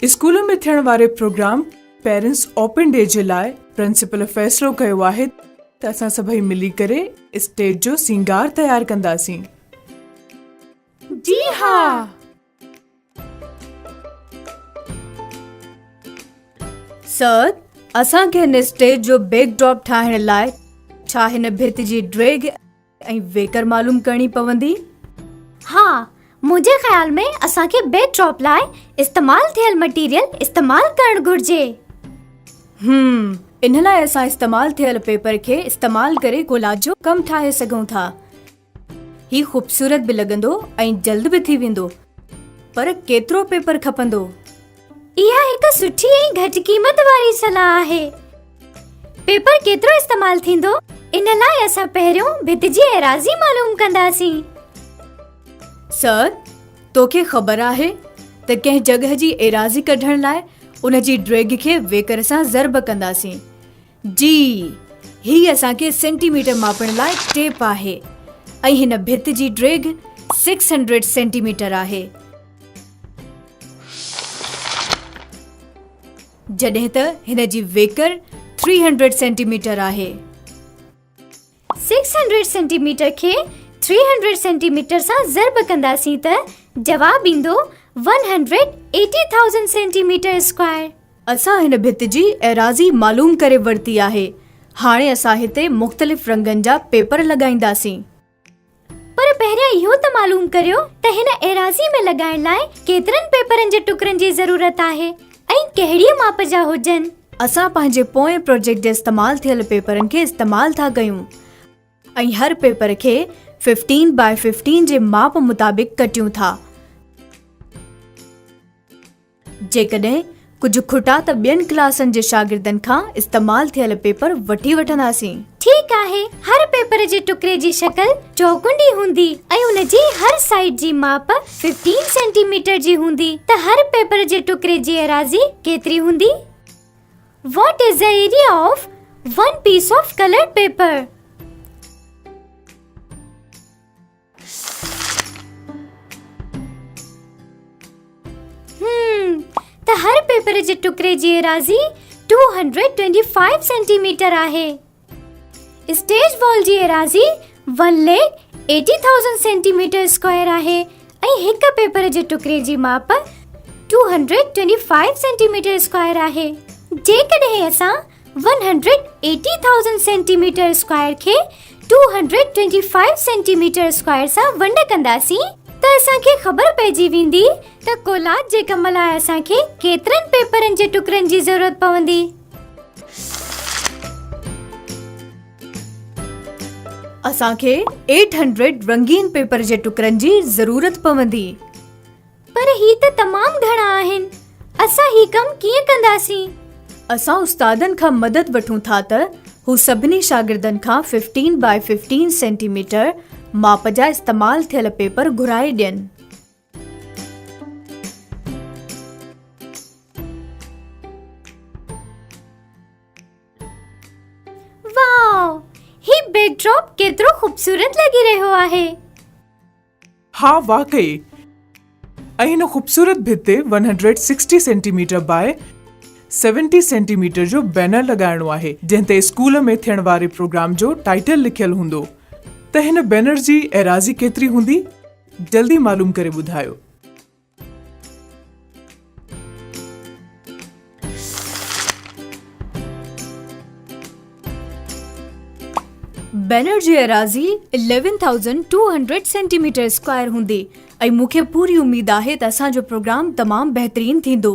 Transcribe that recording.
School ۾ ٿيڻ واري programme parents open D جي لاء پرنسپل فيصلو ڪيو آهي ته اسان سڀئي ملي ڪري اسٽيج جو سينگار تيار ڪنداسين. جي ها! سر، اسان کي هن اسٽيج جو بيڪ ڊراپ ٺاهڻ لاء ڇا هن ڀت جي ڊيگهه ۽ ويڪر معلوم ڪرڻي پوندي؟ ها، منهنجي خيال ۾ اسان کي بيڪ ڊراپ لاء استعمال ٿيل مٽيريل استعمال ڪرڻ گهرجي. هم، ان لاء اسان استعمال ٿيل پيپر کي استعمال ڪري ڪولاج جو ڪم ٺاهي سگهون ٿا. هي خوبصورت به لڳندو ۽ جلد به ٿي ويندو. پر ڪيترو پيپر کپندو؟ اها هڪ سٺي ۽ گهٽ قيمت واري صلاح آهي. پيپر ڪيترو استعمال ٿيندو، ان لاء اسان پهريون ڀت جي ايراضي معلوم ڪنداسين. سر، توکي خبر آهي ته ڪنهن جڳهه جي ايراضي ڪڍڻ لاء ان جي ڊيگهه کي ويڪر سان ضرب ڪنداسين. جي، هي اسان کي سينٽي ميٽر ماپڻ لاء ٽيپ آهي ۽ هن ڀت جي ڊيگهه سڪس هنڊريڊ سينٽي ميٽر آهي. جڏهن ته هن جي ويڪر ٿري هنڊريڊ سينٽي ميٽر آهي. سڪس هنڊريڊ سينٽي ميٽر کي ٿري هنڊريڊ سينٽي ميٽر سان ضرب ڪنداسين ته جواب ايندو 180,000 سينٽي ميٽر اسڪوائر. اسان هن ڀت جي ايراضي معلوم ڪري ورتي آهي. هاڻي اسان هتي مختلف رنگن جا پيپر لڳائينداسين. پر پهريان اهو ته معلوم ڪريو ته هن ايراضي ۾ لڳائڻ لاء ڪيترن پيپرن جي ٽڪرن جي ضرورت آهي ۽ ڪهڙيء ماپ جا هجن. اسان پنهنجي پوئين پروجيڪٽ جي استعمال ٿيل پيپرن کي استعمال ٿا ڪيون ۽ هر پيپر کي ففٽين باء ففٽين جي ماپ مطابق ڪٽيون ٿا. جيڪڏهن ڪجهه کٽا ته ٻين ڪلاسن جي شاگردن کان استعمال ٿيل پيپر وٺي وٺنداسين. ٺيڪ آهي، هر پيپر جي ٽڪري جي شڪل چوڪنڊي هوندي ۽ ان جي هر سائيڊ جي ماپ ففٽين سينٽي ميٽر جي هوندي ته هر پيپر جي ٽڪري جي ايراضي ڪيتري هوندي؟ What is the area of one piece of coloured paper? هم ته هر پيپر جي ٽڪري جي ايراضي 225 سينٽي ميٽر آهي. اسٽيج وال جي ايراضي 1 ليک 80,000 سينٽي ميٽر اسڪوائر آهي ۽ هڪ پيپر جي ٽڪري جي ماپ 225 سينٽي ميٽر اسڪوائر آهي. جيڪڏهن اسان 180,000 سينٽي ميٽر اسڪوائر کي 225 سينٽي ميٽر اسڪوائر سان ونڊ ڪنداسين ته اسان کي خبر پئجي ويندي ته ڪولاج جي ڪم لاء اسان کي ڪيترن پيپرن جي ٽڪرن جي ضرورت پوندي. اسان کي ايٽ هنڊريڊ رنگين پيپر جي ٽڪرن جي ضرورت پوندي. پر هي ته تمام گهڻا آهن، اسان هي ڪم ڪيئن ڪنداسين؟ اسان استادن کان مدد وٺون ٿا ته هو سڀني شاگردن کان fifteen by fifteen centi metre ماپ جا استعمال ٿيل پيپر گهرائي ڏين. واء! هي بيڪ ڊراپ ڪيترو خوبصورت لڳي رهيو آهي. ها واقعي! ۽ هن خوبصورت ڀت تي one hundred sixty centimetre by seventy centimetre جو بينر لڳائڻو آهي جنهن تي اسڪول ۾ ٿيڻ واري پروگرام جو ٽائيٽل لکيل هوندو ته هن بينر جي ايراضي ڪيتري هوندي؟ جلدي معلوم ڪري ٻڌايو. بينر جي ايراضي 11200 سينٽي ميٽر اسڪوائر هوندي ۽ مون کي پوري اميد آهي ته اسان جو پروگرام تمام بهترين ٿيندو.